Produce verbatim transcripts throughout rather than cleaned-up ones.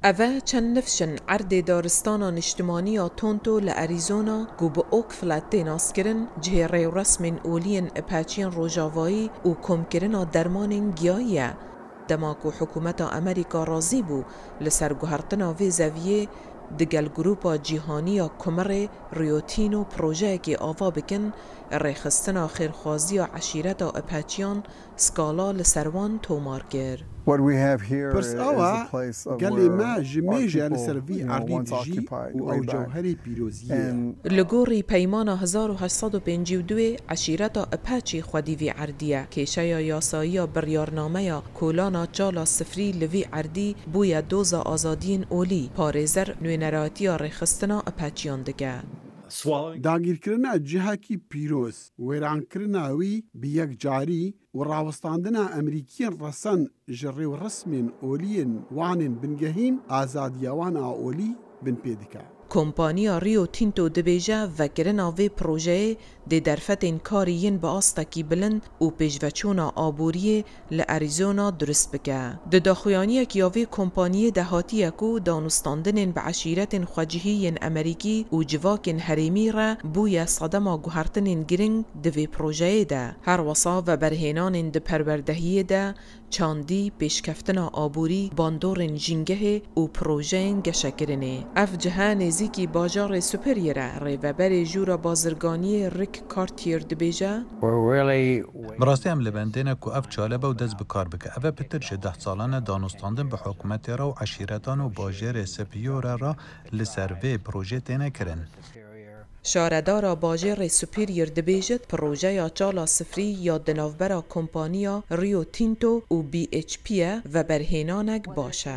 Eve çend nifş in erdê daristana niştimanî ya Tonto li Arizona ku bi Oak Flat tê naskirin, cihê rêwresmên olî yên Apacheyan Rojavayî û komkirina dermanên giyayî ye. Dema ku hikûmeta Amerîka razî bû li ser guhertina vê zeviyê, digel Grûpa Cîhanî ya Kumirê Rio Tinto projeyekê ava bikin, rêxistina xêrxwaziya eşîreta Apacheyan skala li ser wan tomar kir. What we have here Pirs is awa, a place of gelê where me ji our mêje li people, ser vî you know, erdî once dijî occupy û way ew back. Cewherê pîroziyê ye. And Li gorî peymana hezar û heşt sed û pêncî û du eşîreta Apache xwedî vî erdî ye. Kêşeya yasayiya biryarnameya kolana çala sifrî li vî erdî bûye doza azadiyên olî. Parêzer nûneratiya rêxistina Apacheyan dike. Dagîrkirina cihekî pîroz, wêrankirina wî bi yekcarî û rawestandina Emerîkiyên resen ji rêwresmên olî yên wan ên bingehîn azadiya wan a olî binpê dike. Kompaniya Rio Tinto dibêje, vekirina vê projeyê dê derfetên karî yên bi astekî bilind û pêşveçûna aboriyê li Arizona durist bike. Di daxuyaniyekî ya vê kompaniyê de hatiye ku danûstandinên bi eşîretên xwecihî yên Emerîkî û civakên herêmî re bûye sedema guhertinên giring di vê projeyê de. Her wesa veberhênanên di perwerdehiyê de çandî, pêşkeftina aborî, bandorên jîngehê û projeyên geşekirinê. Ev cihe nêzîkî bajarê Superior e, rêveberê Jûra Bazirganiyê Rick Cartier dibêje. We're really Bi rastî em li bendê ne ku ev çalebe û dest bi kar bike. Ev e pitir ji deh salan e danûstandin bi hikûmetê re û eşîretan û bajêrê Superior re li ser vê projê têne kirin. Şaredara bajêrê Superior dibêjit, projeya çala sifrî ya di navbera kompaniya Rio Tinto û B H P ye, veberhênanek baş e.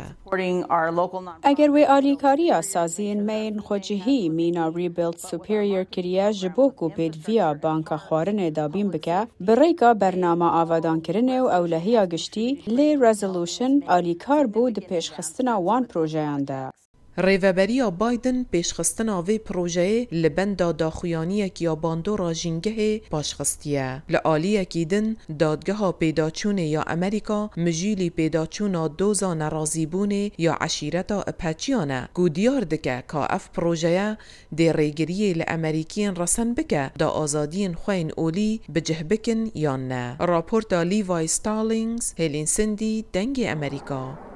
Eger wê alîkariya saziyên me yên xwecihî mîna Rebuild Superior kiriye ji bo ku pêdiviya banka xwarinê dabîn bike, bi rêka bernama avadankirinê û ewlehiya giştî, lê Resolution alîkar bû di pêşxistina wan projeyan de. Rêveberiya Biden pêşxistina vê projeyê li benda daxuyaniyek ya bandora jîngehê paşxistiye. Li aliyekî din, Dadgeha Pêdaçûnê ya Amerîka mijûlî pêdaçûna doza nerazîbûnê ya eşîreta Apacheyan e, ku diyar dike ka ev projeye dê rêgiriyê li Emerîkiyên resen bike da azadiyên xwe yên olî bi cih bikin yan ne. Raporta Levi Stallings, Hêlîn Sindî, Dengê Emerîka.